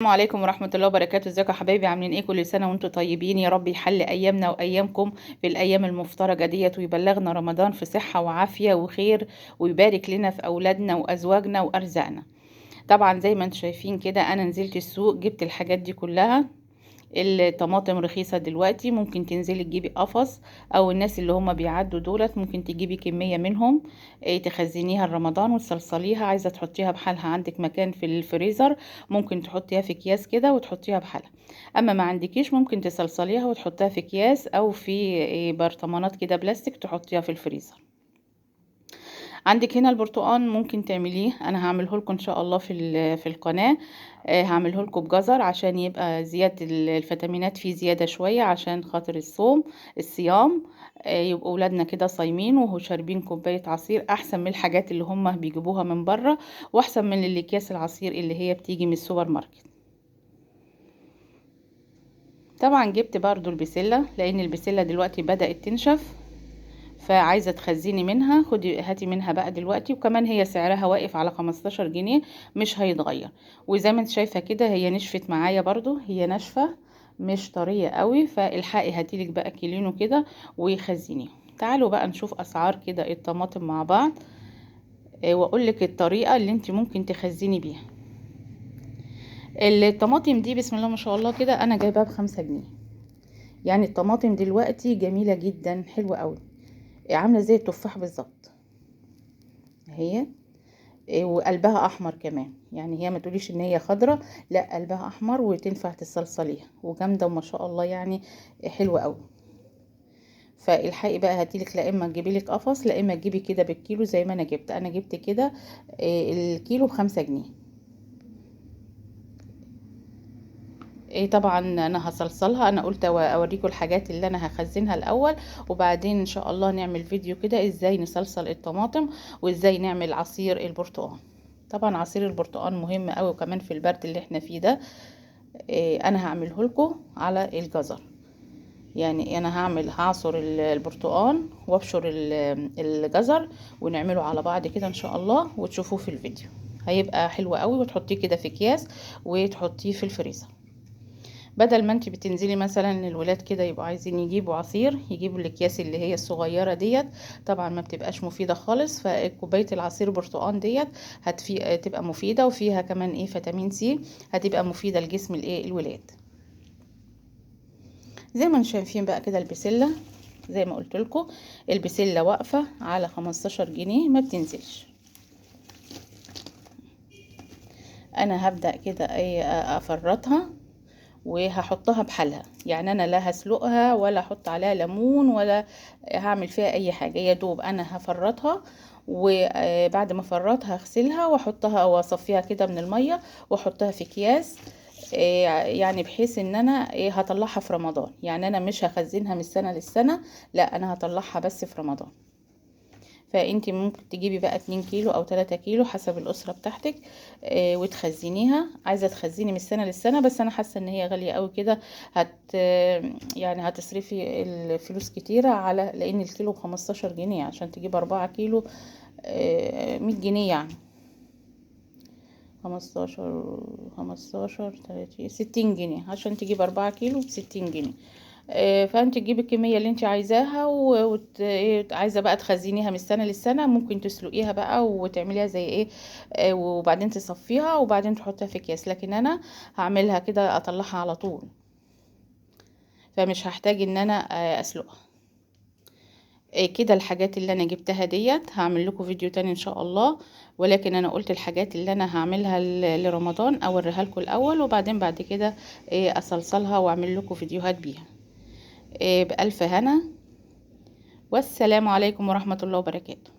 السلام عليكم ورحمة الله وبركاته. ازيكم يا حبايبي؟ عاملين ايه؟ كل سنة وانتم طيبين. يا رب يحل ايامنا وايامكم في الايام المفترجة ديت، ويبلغنا رمضان في صحة وعافية وخير، ويبارك لنا في اولادنا وازواجنا وارزاقنا. طبعا زي ما انتم شايفين كده انا نزلت السوق جبت الحاجات دي كلها. الطماطم رخيصة دلوقتي، ممكن تنزلي تجيبي قفص، او الناس اللي هم بيعدوا دولت ممكن تجيبي كمية منهم، تخزنيها لرمضان وتصلصليها. عايزة تحطيها بحالها، عندك مكان في الفريزر ممكن تحطيها في اكياس كده وتحطيها بحالها. اما ما عندكيش ممكن تصلصليها وتحطيها في اكياس او في برطمانات كده بلاستيك تحطيها في الفريزر. عندك هنا البرتقان ممكن تعمليه، انا هعمله لكم ان شاء الله في القناة. هعمله لكم بجزر عشان يبقى زيادة الفيتامينات فيه زيادة شوية، عشان خاطر الصيام، يبقوا اولادنا كده صايمين وهو شاربين كوباية عصير، احسن من الحاجات اللي هم بيجيبوها من بره، واحسن من الاكياس العصير اللي هي بتيجي من السوبر ماركت. طبعا جبت برضو البسلة، لان البسلة دلوقتي بدأت تنشف، فعايزة تخزيني منها خدي هاتي منها بقى دلوقتي. وكمان هي سعرها واقف على 15 جنيه، مش هيتغير. وزي ما انت شايفة كده هي نشفت معايا برضو، هي ناشفة مش طرية قوي، فالحقي هاتيلك بقى كيلينو كده وخزينيه. تعالوا بقى نشوف اسعار كده الطماطم مع بعض، واقول لك الطريقة اللي انت ممكن تخزيني بيها الطماطم دي. بسم الله ما شاء الله كده انا جايباها ب5 جنيه. يعني الطماطم دلوقتي جميلة جدا، حلوة قوي، عامله زي التفاح بالظبط هي، وقلبها احمر كمان. يعني هي ما تقوليش ان هي خضرة، لا قلبها احمر وتنفع تصلصليها وجامده وما شاء الله، يعني حلوة قوي. فالحقي بقى هاتيلك، لا اما تجيبي لك قفص، لا اما تجيبي كده بالكيلو زي ما انا جبت. انا جبت كده الكيلو ب5 جنيه. طبعا انا هصلصلها، انا قلت اوريكم الحاجات اللي انا هخزنها الاول، وبعدين ان شاء الله نعمل فيديو كده ازاي نصلصل الطماطم وازاي نعمل عصير البرتقال. طبعا عصير البرتقال مهم قوي، وكمان في البرد اللي احنا فيه ده. انا هعمله لكم على الجزر. يعني انا هعصر البرتقال وابشر الجزر ونعمله على بعض كده ان شاء الله، وتشوفوه في الفيديو هيبقى حلو قوي. وتحطيه كده في اكياس وتحطيه في الفريزر، بدل ما انت بتنزلي مثلا الولاد كده يبقوا عايزين يجيبوا عصير، يجيبوا الاكياس اللي هي الصغيرة ديت، طبعا ما بتبقاش مفيدة خالص. فكوبايه العصير برتقان ديت تبقى مفيدة، وفيها كمان فيتامين سي، هتبقى مفيدة لجسم الولاد. زي ما انتم شايفين بقى كده البسله زي ما قلت لكم، البسله واقفة على 15 جنيه ما بتنزلش. انا هبدا كده افرطها وهحطها بحالها، يعني انا لا هسلقها ولا احط عليها ليمون ولا هعمل فيها اي حاجة، يا دوب انا هفرطها، وبعد ما افرطها هغسلها واحطها واصفيها كده من المية واحطها في اكياس، يعني بحيث ان انا هطلعها في رمضان. يعني انا مش هخزنها من السنة للسنة، لا انا هطلعها بس في رمضان. فانتي ممكن تجيبي بقى 2 كيلو او 3 كيلو حسب الاسرة بتاعتك، وتخزنيها. عايزه تخزيني من السنة للسنة، بس انا حاسه ان هي غالية قوي كده، هتصرفي الفلوس كتيرة، على لان الكيلو ب15 جنيه، عشان تجيب 4 كيلو، 100 جنيه، يعني 15 30 60 جنيه عشان تجيب 4 كيلو ب60 جنيه. فانت تجيبي الكمية اللي انت عايزاها، عايزه بقى تخزنيها من السنة للسنة، ممكن تسلقيها بقى وتعمليها زي ايه، وبعدين تصفيها وبعدين تحطيها في اكياس. لكن انا هعملها كده اطلعها على طول، فمش هحتاج ان انا اسلقها. كده الحاجات اللي انا جبتها ديت هعمل لكم فيديو تاني ان شاء الله، ولكن انا قلت الحاجات اللي انا هعملها لرمضان اوريها لكم الاول، وبعدين بعد كده اصلصلها واعمل لكم فيديوهات بيها. بألف هنا، والسلام عليكم ورحمة الله وبركاته.